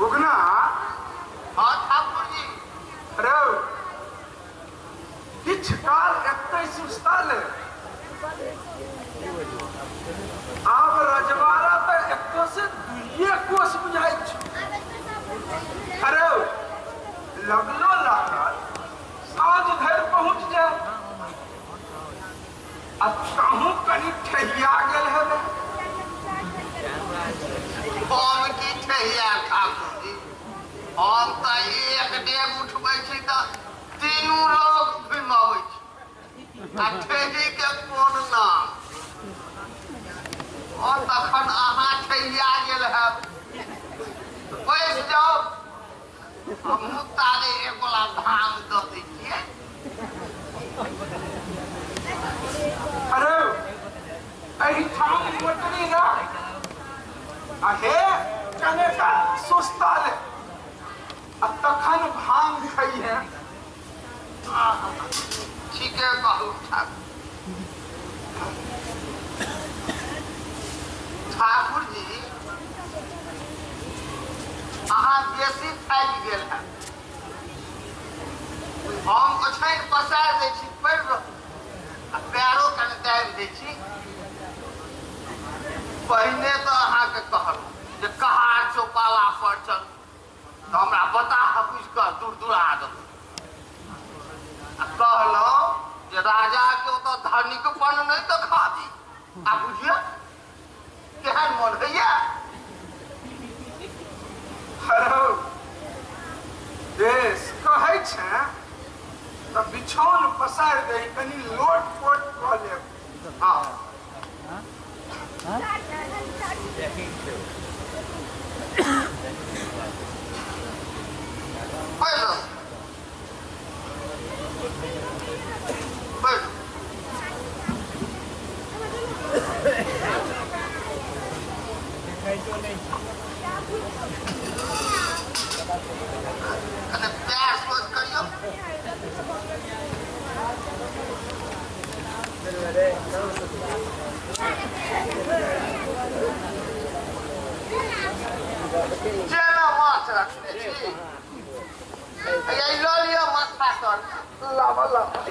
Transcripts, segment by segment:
उगना। हाँ ठाकुर जी। अरे किछु काल एतै सुस्ता ले, आब रजवाड़ा तऽ एतऽ से दुइये कोस बुझाइ छै। अरे लगलो लागल साँझ धरि पहुँच जाय, आ तहूँ कनि ठहिया गेल हेबै। हम की ठहिया ठाकुर जी, हम तऽ एक डेग उठबै छी तऽ तीनू लोग घुमि अबै छी, आ ठेही के कोन नाम। और तखन अहाँ ठहिया गेल हैब, बैस जाउ, हमहूँ तारे एक गोला भांग दऽ दै छियै। अरे एहिठाम मोटरी राख, आ हे कनेका सुस्ता ले, आ तखन भांग खइहे। ठीके कहू ठाकुर। ठाकुर जी अहाँ बेसी थाकि गेल है, हम ओछाइन पसारि दै छी, पड़ि रहू, आ पैरो कनि दाबि दै छी। पहिने तऽ अहाँके कहलहुँ जे कहार चौपाला पर चल, तऽ हमरा बताह बुझि कऽ दूर दूरा देलहुँ, आ कहलहुँ जे राजाके ओतऽ धनिकपन नहि देखा दी। आ बुझियौ केहन मोन होइया। हरो बेस कहै छै तऽ बिछौन पसारि दही, कनि लोट पोट कऽ लेब। हाँ पढ़ि रहू, पढ़ि। कने पैर सोझ करियौ। जेना माछ रखने छी, हैया ई लऽ लिअ माथा तर। लाबऽ लाबऽ।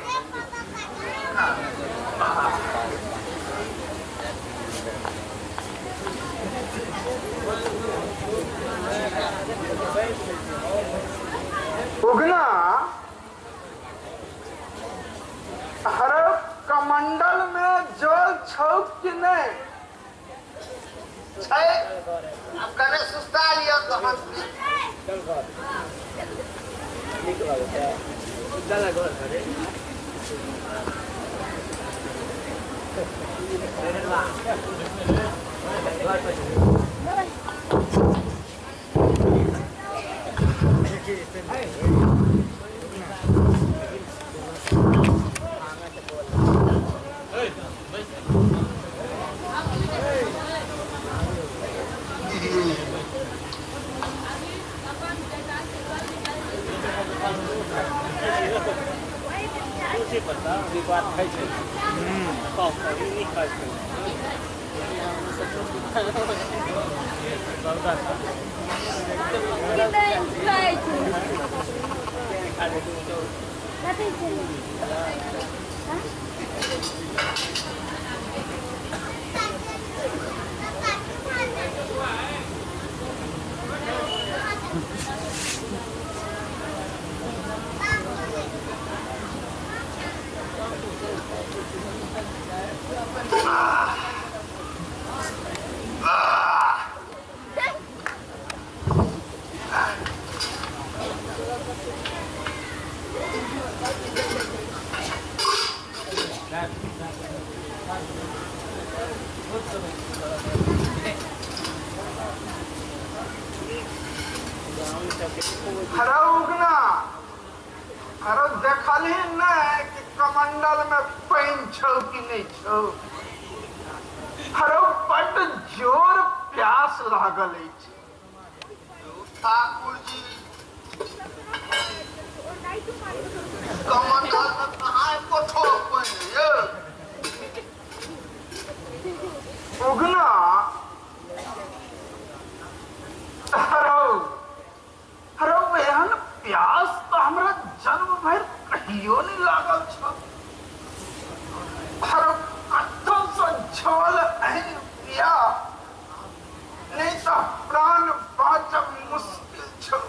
उगना, हर कमंडल में जल छौ कि नहि? छै, आब कने सुस्ता लिअ तहन। हरा उगना, हरा देखलही नहि कि कमंडल में पानि छौ कि नहि छौ। हरा बड्ड जोर प्यास लागल अछि। ठाकुर जी कमंडल में कहाँ एको ठोप पानि यौ? उगना, हरौ आगियो नहि लागल छल। हर कतौसँ जल आनि पिया, नहि तऽ प्राण बाँचब मुश्किल छौ।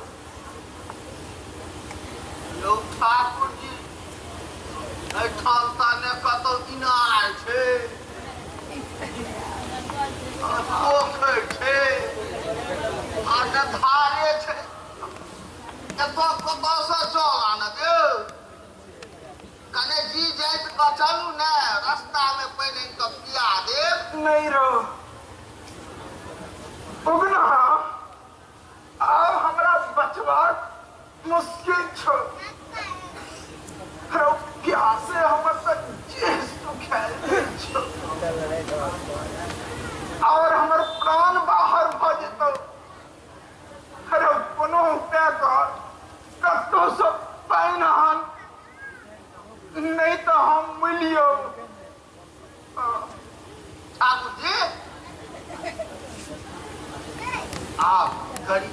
यौ ठाकुर जी, एहिठाम तऽ ने कतौ इनार छै, पोखरि छै, आ ने धारे छै। एतऽ कतऽसँ जल आनब यौ? कने जी जाइत कऽ चलू ने, रस्तामे पानि आनि कऽ पिया देब। नहि रौ उगना, आब हमरा बचबाक मुश्किल छौ। रौ प्यासे हमर तऽ जेह सुखायल जाइ छौ और हमर प्राण बाहर भऽ जेतौ। रौ कोनो उपाय कर, कतौसँ पानि आन, नहि तऽ हम मिलियौ। ठाकुर जी, आब करी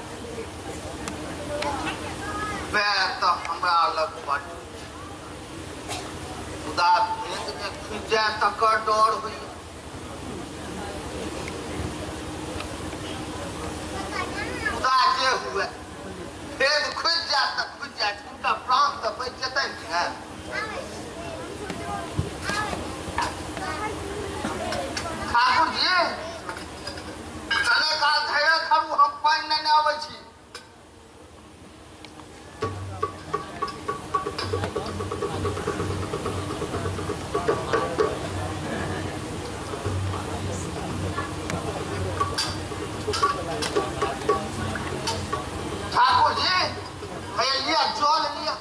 पैर तऽ हमरा लग बड, मुदा भेद ने खुजि जाय तकर डर होइए। मुदा जे हुए, भेद खुजि जायत तऽ खुजि जायत, हुनका प्राण तऽ बचि जेतनि ने। ठाकुर जी, कने काल धैर्य धरू, हम पानि नेने अबै छी। ठाकुर जी, भैया लिअ जल लिअ।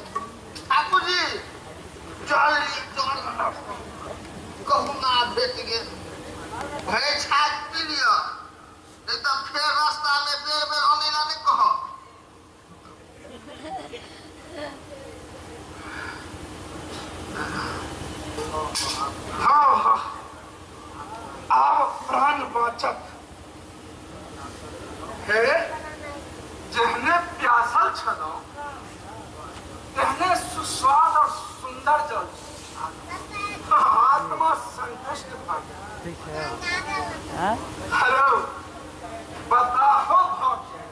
ठाकुर जी जल लिअ, जल कहुना भेट गेल। भरि छाक पी लिअ, नहि तऽ फेर रास्तामे बेर बेर अनै लए नहि कहब। हाँ हाँ, आब प्राण बाँचत। हे, जेहने प्यासल छलहुँ तेहने सुस्वाद और सुंदर जल, आत्मा संतुष्ट भऽ गेल। हेलो, बताहो भऽ गेल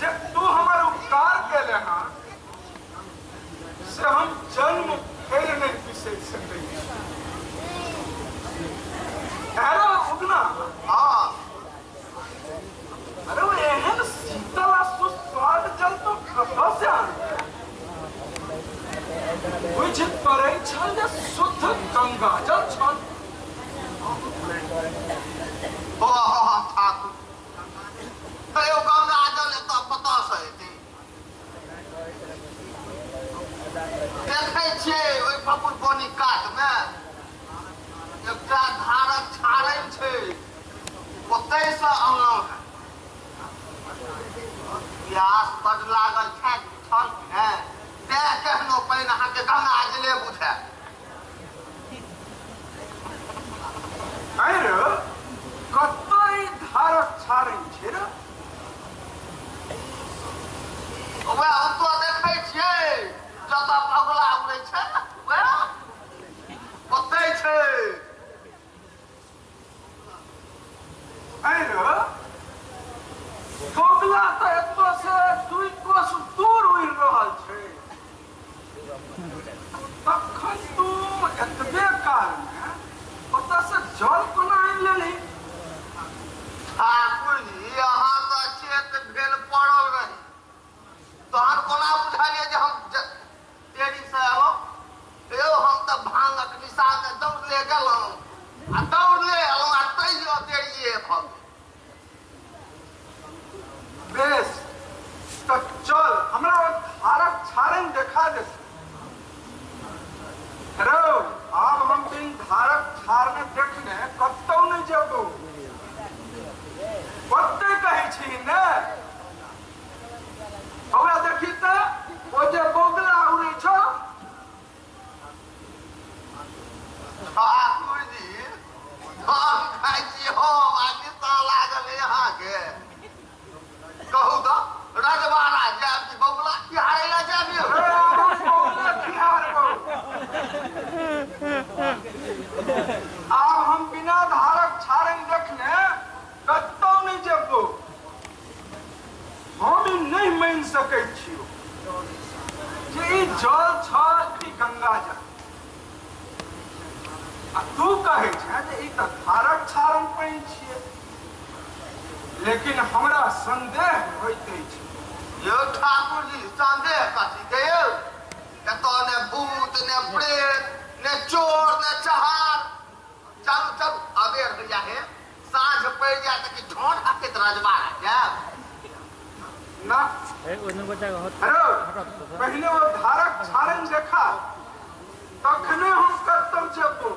जे तू हमर उपकार केले हँ, से हम जन्म फेर नहि बिसरि सकै छी। अरे उगना, हाँ, अरे एहन शीतल आ सुस्वाद जल तो कतऽ से आनले? बुझि पड़ै छल जे शुद्ध गंगा जल छल। हो हो ठाकुर, यौ गंगा जल एतऽ कतऽसँ एतै? देखै छियै ओहि बबुल बनी कातमे एकटा धारक छाड़ैन छै, ओतहिसँ अनलहुँ हेँ। प्यास बड लागल छल कि ने, तेँ केहनो पानि अहाँके गंगा जले बुझायत। अरे कतऽ ई धारक छाड़ैन छै रे? वएह ओतऽ देखै छियै जतऽ बगुला उड़ै छै, वएह ओतै छै। अरे बगुला तऽ एतऽ से 2 कोस दूर उड़ि रहल छै, तखन तू एतबे कालमे ओतऽ से जल कोना आनि लेलही? सकै छियौ जे ई जल छल कि गंगा जल। आ तू कहै छे जे ई तऽ धारक छारन पानि छियै, लेकिन हमरा संदेह होइत अछि। यौ ठाकुर जी, संदेह कथी के यौ? एतऽ ने भूत ने प्रेत ने चोर ने चहार। चलू चलू, अबेर होइया हे, साँझ पड़ि जायत कि ढोंढ हकैत रजवाड़ा जायब ना। अरे पहले वो धारक छारन देखा तखने हम कतौ जेबो।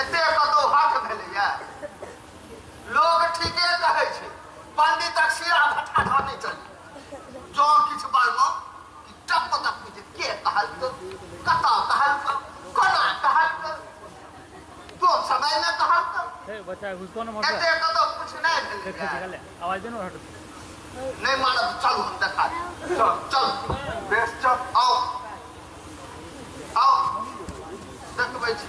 एते कतौ हट भेलैया? लोग ठीके कहै छै, पंडितक सिरा भट्ठा धऽ नहि चली। जँ किछु बजलहुँ कि टप दऽ पूछे के कहलकौ, कतऽ कहलकौ, कोना कहलकौ, कोन समयमे कहलकौ। एते कतौ पूछनाइ भेलैया। नहि मानब चलू हम देखा देब। चल चलू बेस चल। आउ आउ देखबै छी।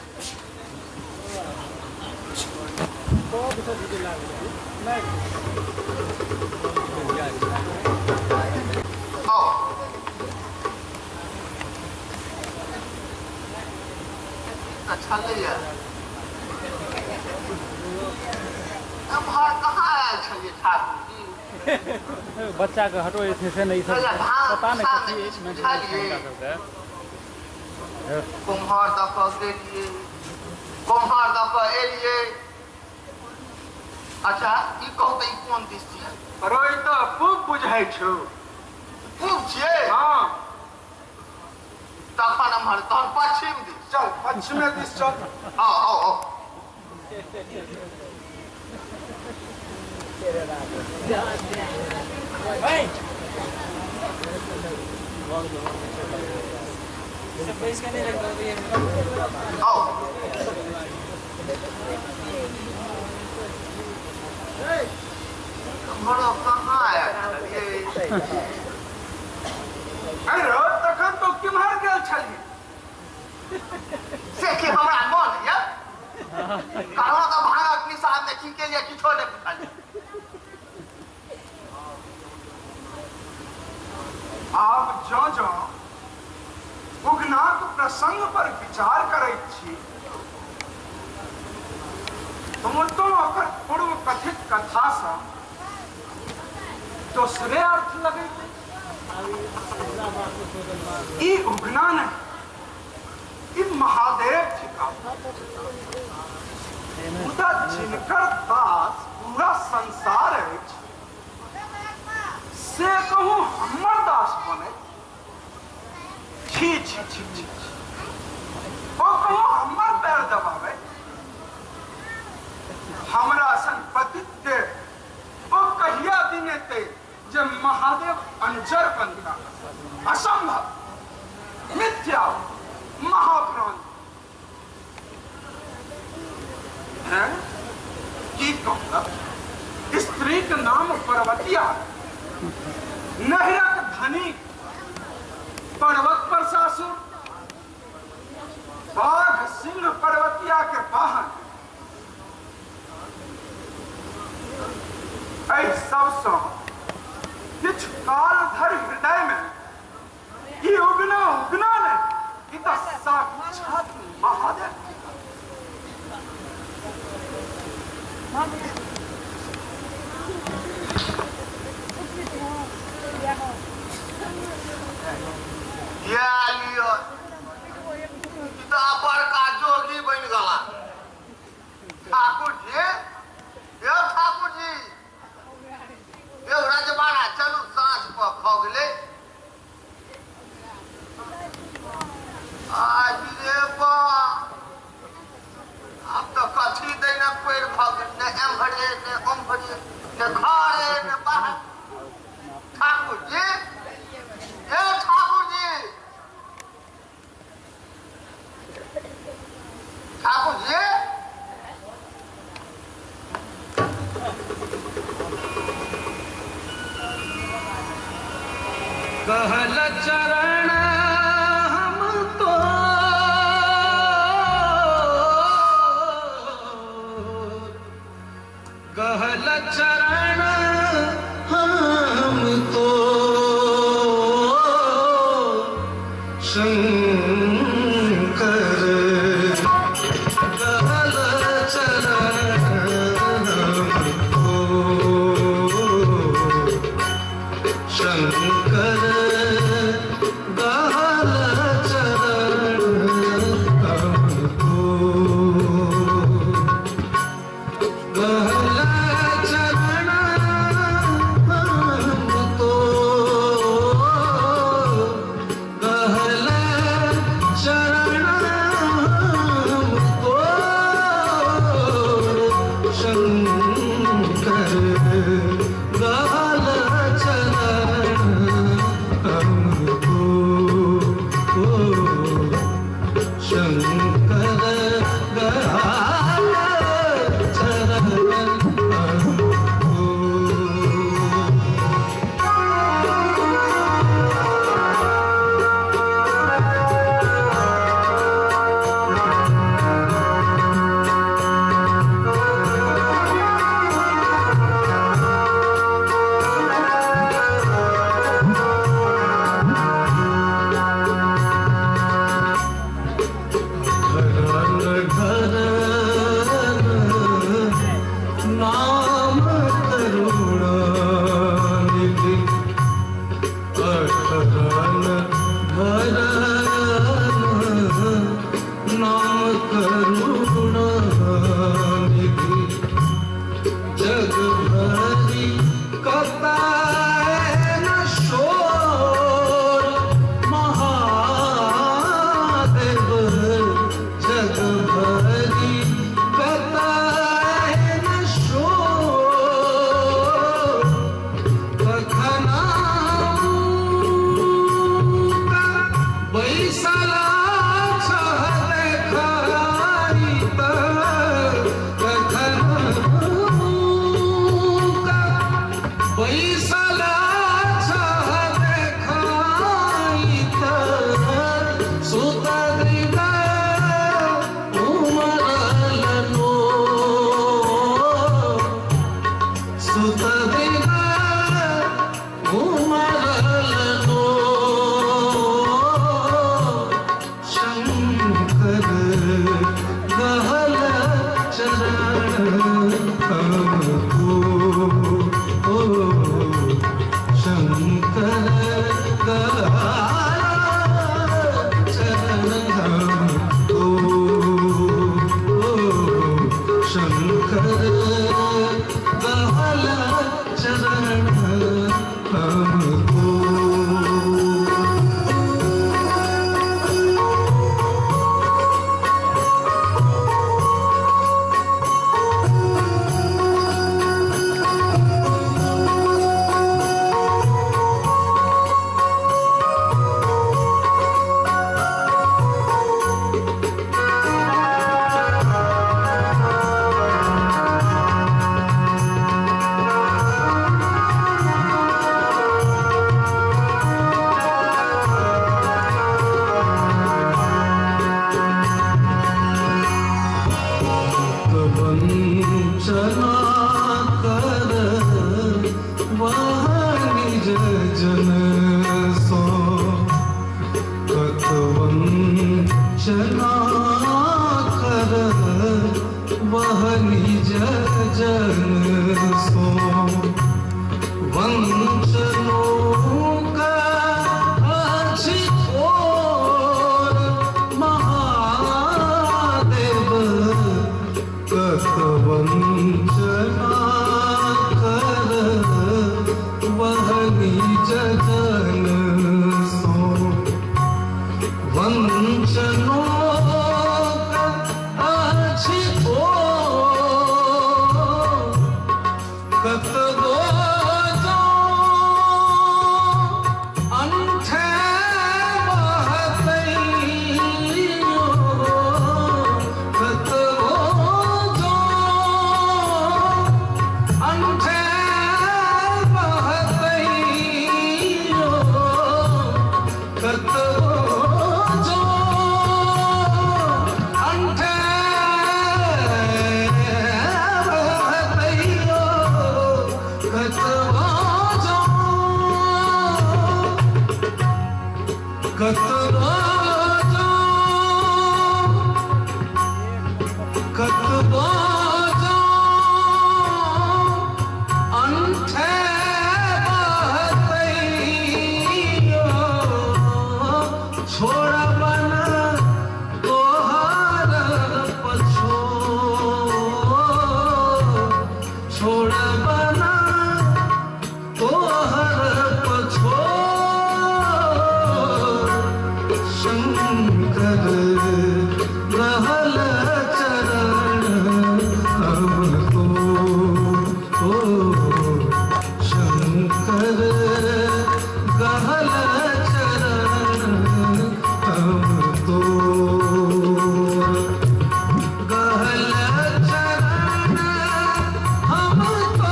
आउ तऽ छलैया। एम्हर कहाँ आयल छलियै ठाकुर जी? बच्चा के हटो जे छै से ने, ई सब पता नहि कथी मेंटेनेंस छै हुनका सबके। कुम्हर दऽ कऽ गेलियै, कुम्हर दऽ कऽ एलियै। अच्छा ई कहू तऽ ई कोन दिस छियै? अरे ई तऽ पूब बुझाइ छौ। पूब छियै? हाँ। तखन एम्हर तहन पश्चिम दिस। चल पश्चिमे दिस चल। आउ आउ आउ। आउ एम्हर कहाँ आयल छलियै? अरे तखन तो किम्हर गेल छलही? से कि हमरा मन यऽ? कहलहुँ तऽ भागक निशान मे की केलियै किछो नहि बुझलियै। आब जँ जँ उगनाक प्रसंग पर विचार करैत छी तो ओकर पूर्व कथित कथासँ दोसरे अर्थ लगैत अछि। ई उगना नहि, ई महादेव थिका। मुदा जिनकर दास पूरा संसार अछि से कहू हमर दास बने? छी छी छी छी छी। ओ कहू हमर पैर दबावे? हमरा सन पतित के ओ कहिया दिन एतै जे महादेव अंजर बनता? असंभव, मिथ्या, महाभ्रांत। हैं? की कहलक? स्त्री के नाम पर्वतिया, नहरक धनी, पर्वत पर सासुर, बाघ सिंह पर्वतिया के वाहन। एहि सबसँ किछु काल धरि हृदय में ई उगना उगना नहि, ई तऽ साक्षात महादेव। इएह लिअ, ई तऽ बड़का जोगी बनि गेला। ठाकुर जी, यौ ठाकुर जी, यौ रजवाड़ा चलू, साँझ पर भऽ गेलै। आज रे बा, आब तऽ कथी दैना पैर भऽ गेल, ने एम्हरे ने ओम्हरे, ने घरे ने बाहर। ठाकुर जी, यौ ठाकुर जी, ठाकुर जी। कहल चरण हम तो कहल चरण वंचना कर वह निज जन सो कत वंचना कर वह निज जन सो वंचनों का अछि थोर महादेव कत वंचना कर वह निज जन सो वंचनों का अछि थोर कतबो जो अंठे बहतैयो कतबो जो अंठे बहतैयो कतबो जो अंठे बहतैयो कतबो जो कतबो जो कतबो जो अंठे बहतैयो छोड़बन तोहर पछो छोड़बन तोहर पछो शंकर रहल चरण हम तो ओ शंकर गहल चरण हम तो गहल चरण हम तो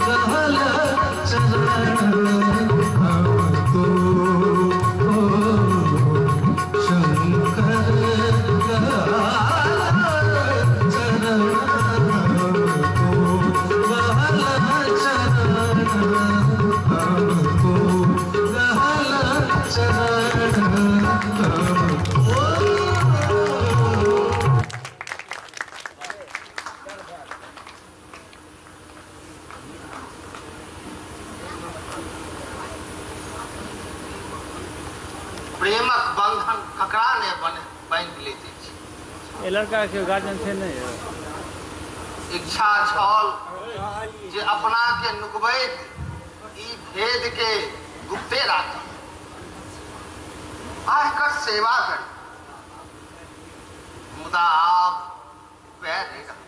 गहल चरण हम तो शंकर गहल चरण हम तो गहल चरण हम तो गहल चरण हम तो। प्रेमक बंधन ककरा ने बने बांधि लैत अछि। ए लड़का के गार्जियन छै नहि यौ? इच्छा छल जे अपना के नुकबैत ई भेद के गुप्ते राखी आ एकर सेवा करी, मुदा आब पैर नहि रहल।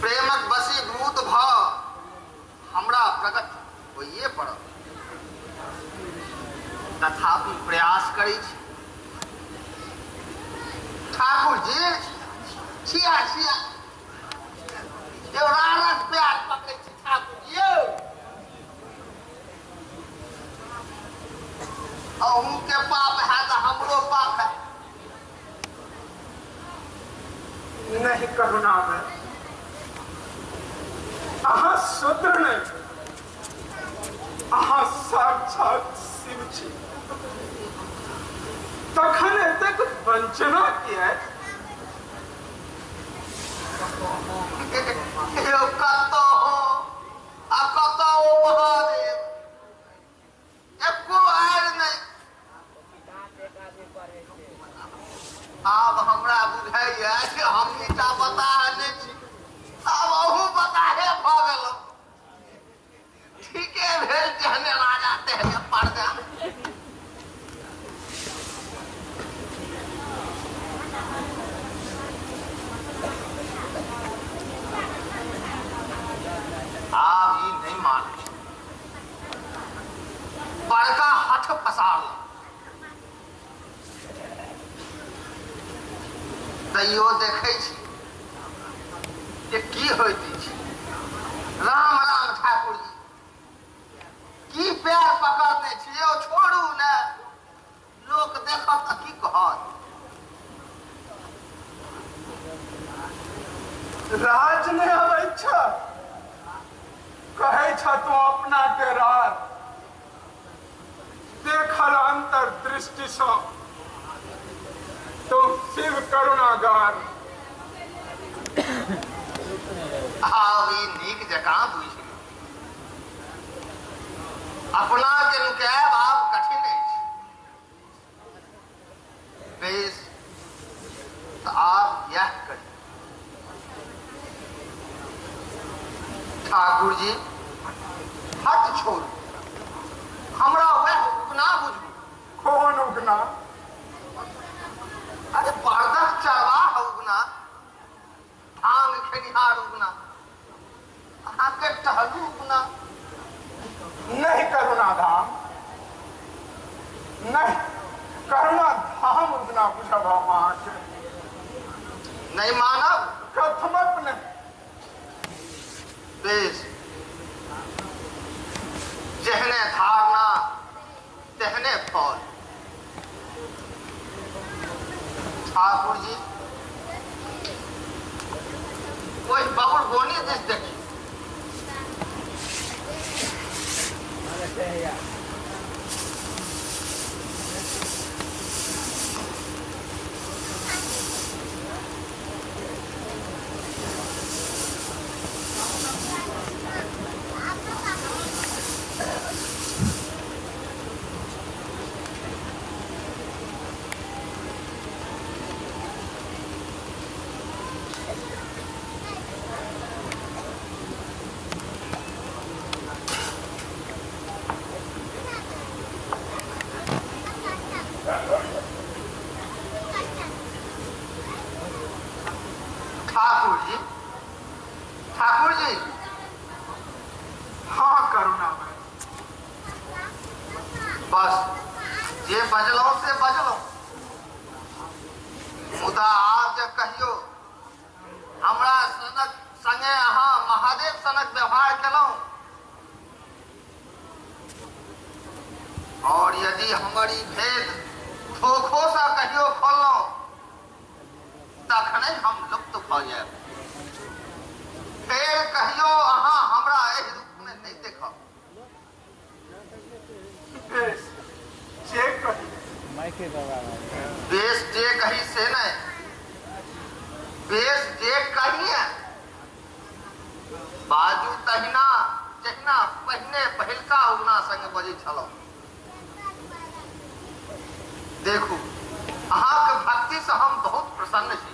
प्रेमक वशीभूत भ हमरा प्रकट होइए पड़ल, तथापि प्रयास करै छी। ठाकुर जी छिया छिया यौ रारक प्यार पकड़ै छी ठाकुर जी यौ। अहूँ के पाप है तऽ हमरो पाप है। नहीं करुणा में अहाँ शूद्र नहीं, अहाँ साक्षात शिव छी। तखन एतेक वंचना किया? यौ कतऽ हो आ कतऽ ओ महादेव, एको आयल नहि। आब हमरा बुझाइया जे हम नीचा बताह नहि छी, आब अहूँ बताहे भऽ गेलहुँ। ठीके भेल जेहने राजा तेहने परजा। आब ई नहि मान, बड़का हठ पसारल। तैयो देखै छी जे की होइत अछि। राम राम। छ तू अपना के रात देखल अंतर दृष्टि सँ तुम शिव करुणागार। आब ई नीक जकाँ बुझि गेल। अपना के नुकायब आब कठिन अछि। बेस, तऽ आब इएह करी। ठाकुर जी, हट छोड़ू, हमरा वएह उगना बुझू। कौन उगना? अरे बरदक चरवाह उगना, भांग खेनिहार उगना, अहाँके टहलू उगना। नहीं करुणाधाम, नहीं करुणाधाम उगना बुझब हम अहाँके। नहीं मानब? कथमप नहीं। बेस, जेहने धारणा तेहने फल। ठाकुर जी, कोई बबुल गोनी दिस देखी। ठाकुर जी, ठाकुर जी। हाँ करुणामय। बस जे बजलहुँ से बजलहुँ, मुदा आब जे कहियो हमरा सनक संगे अहाँ महादेव सनक व्यवहार केलहुँ और यदि हमर ई भेद धोखोसँ कहियो खोललहुँ तखने हम लुप्त भऽ जायब। फेर कहियो अहाँ हमरा एहि रूपमे नहि देखब। बेस, जे कही। बेस जे कही से नहीं, बेस जे कहिए बाजू तहिना जहिना पहिने पहिलका उगना संग बजै छलहुँ। देखू, अहाँके भक्तिसँ हम बहुत प्रसन्न छी,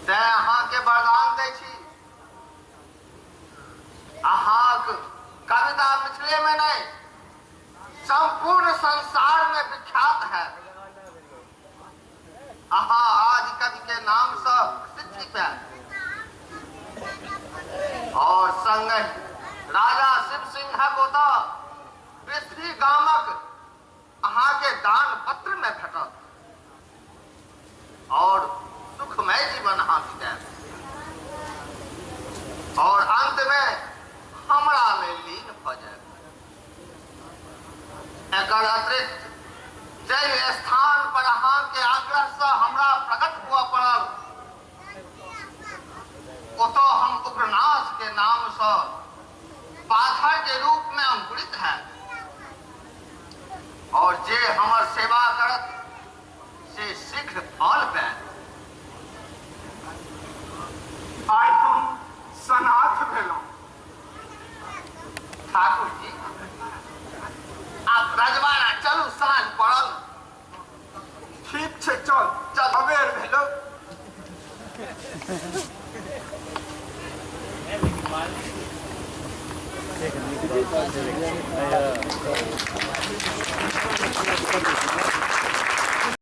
तें अहाँके वरदान दै छी। अहाँक कविता मिथिले में नहीं, संपूर्ण संसार में विख्यात है। अहाँ आज कवि के नाम से प्रसिद्धि पायब और संगहि राजा शिव सिंहक ओतऽ पृथ्वी गामक अहाँके दान पत्र में भेटत और सुखमय जीवन अहाँ बितायब और अंत में हमरा में लीन भऽ जायब। एकर अतिरिक्त जाहि स्थान पर अहाँके आग्रह से हमरा प्रकट हुअ पड़ल, ओतऽ हम उग्रनाथ के नाम से पाथर के रूप में अंकुरित है और जे हमर सेवा करत से शीघ्र फल पायत। आइ हम सनाथ भेलहुँ। ठाकुर जी, आप रजवाड़ा चलू, साँझ पड़ल। ठीक छै, चल चल। अबेर भेलो। ठीक।